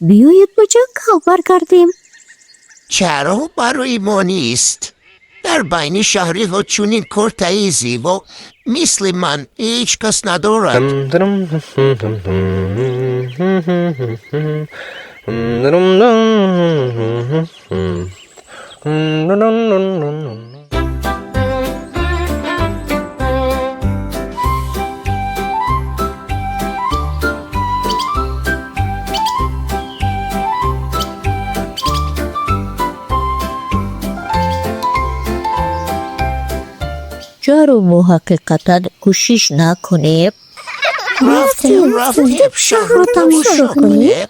Биёед, ба ҷангал баргардем. Чаро барои мо нест? Дар байни шаҳриҳо чунин куртаи зебо мисли ман ҳеҷ кас надорад. Чаро мо ҳақиқатан кӯшиш накунем? Рафтем, рафтем, шаҳрро тамошо кунем.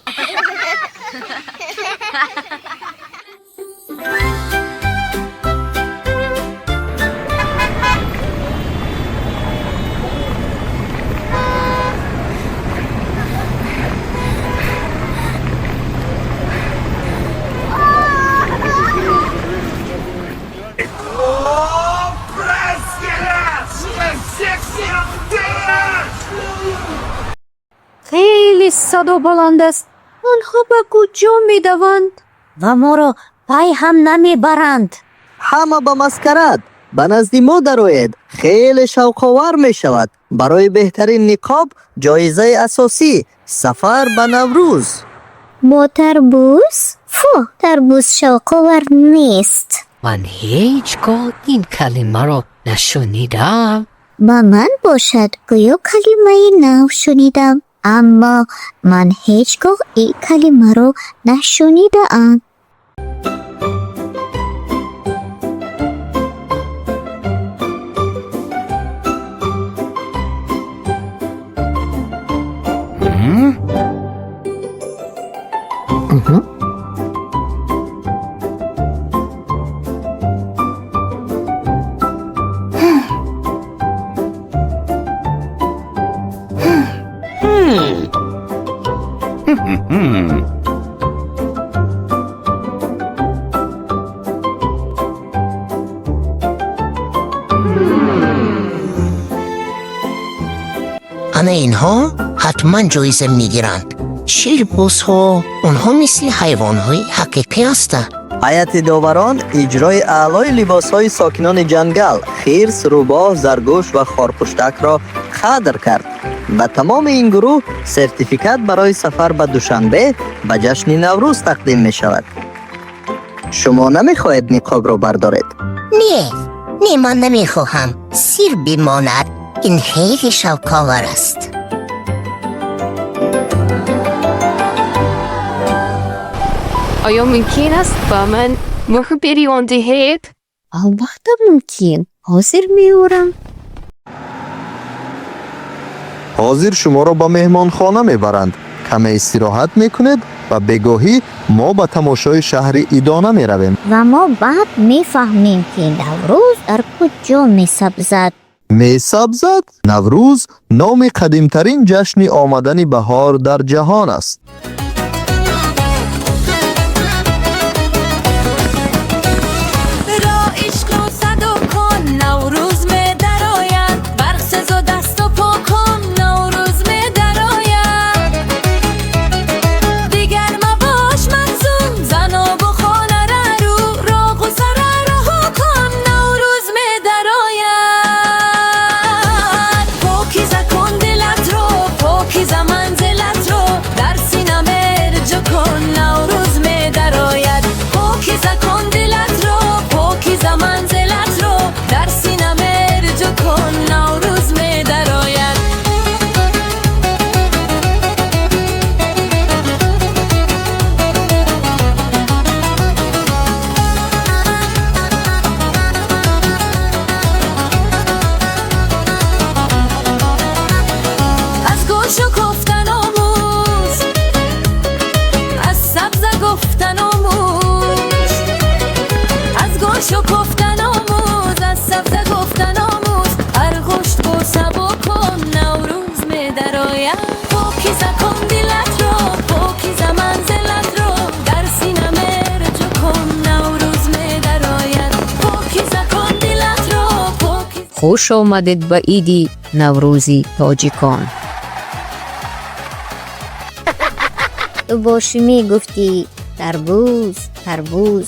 Хеле садо баланд аст. Онҳо ба куҷо медаванд ва моро пай ҳам намебаранд? Ҳама ба маскарад ба назди мо дароед, хеле шавқовар мешавад. Барои беҳтарин ниқоб ҷоизаи асосӣ сафар ба Наврӯз. Бо тарбуз? Фу, тарбуз шавқовар нест. Ман ҳеҷ гоҳ ин калимаро нашунидам. Ба ман бошад, гӯё калимаи нав шунидам, аммо ман ҳеҷ гоҳ ин калимаро нашунидаам. Ана инҳо ҳатман ҷоиза мегиранд. Ширбозҳо, онҳо мисли ҳайвонҳои ҳақиқӣ ҳастанд. Ҳайати доварон иҷрои аълои либосҳои сокинони ҷангал хирс, рӯбоҳ, заргӯш ва хорпуштакро қадр кард. Ба тамоми ин гурӯҳ сертификат барои сафар ба Душанбе ба ҷашни Наврӯз тақдим мешавад. Шумо намехоҳед ниқобро бардоред? Не, не, ман намехоҳам. Сир бимонад. Ин хеле шавқовар аст. Оё мумкин аст ба ман мӯҳр бирён диҳед? Албатта мумкин, ҳозир меорам. Ҳозир шуморо ба меҳмонхона мебаранд, каме истироҳат мекунед ва бегоҳӣ мо ба тамошои шаҳри Идона меравем. Ва мо баъд мефаҳмем, ки Наврӯз дар куҷо месабзад. Месабзад? Наврӯз номи қадимтарин ҷашни омадани баҳор дар ҷаҳон аст. Ро ишқро садо кун, Наврӯз медарояд. Бархезу дасту по кун, Наврӯз медарояд. Дигар мабош маҳзун, занобу хонара рӯ, роғу сара раҳо кун, Наврӯз медарояд. Покиза кун дилатро, покиза манзилатро, дар сина мерҷо кун, Наврӯз медарояд. Покиза кун дилатро, покиза манзилатро, дар сина мерҷо кун, Наврӯз медарояд. Аз гул шукуфтан омӯз, аз сабза гуфтан омӯз, аз гул шукуфтан омӯз, аз сабза гуфтан омӯз, арғушт бо кун, Наврӯз медарояд. Покиза кун дилатро, покиза манзилатро, дар сина мерҷо кун, Наврӯз медарояд. Покиза кун дилатро, покиза. Хуш омадед ба иди Наврӯзи тоҷикон! Ту бошӣ мегуфтӣ: тарбуз, тарбуз.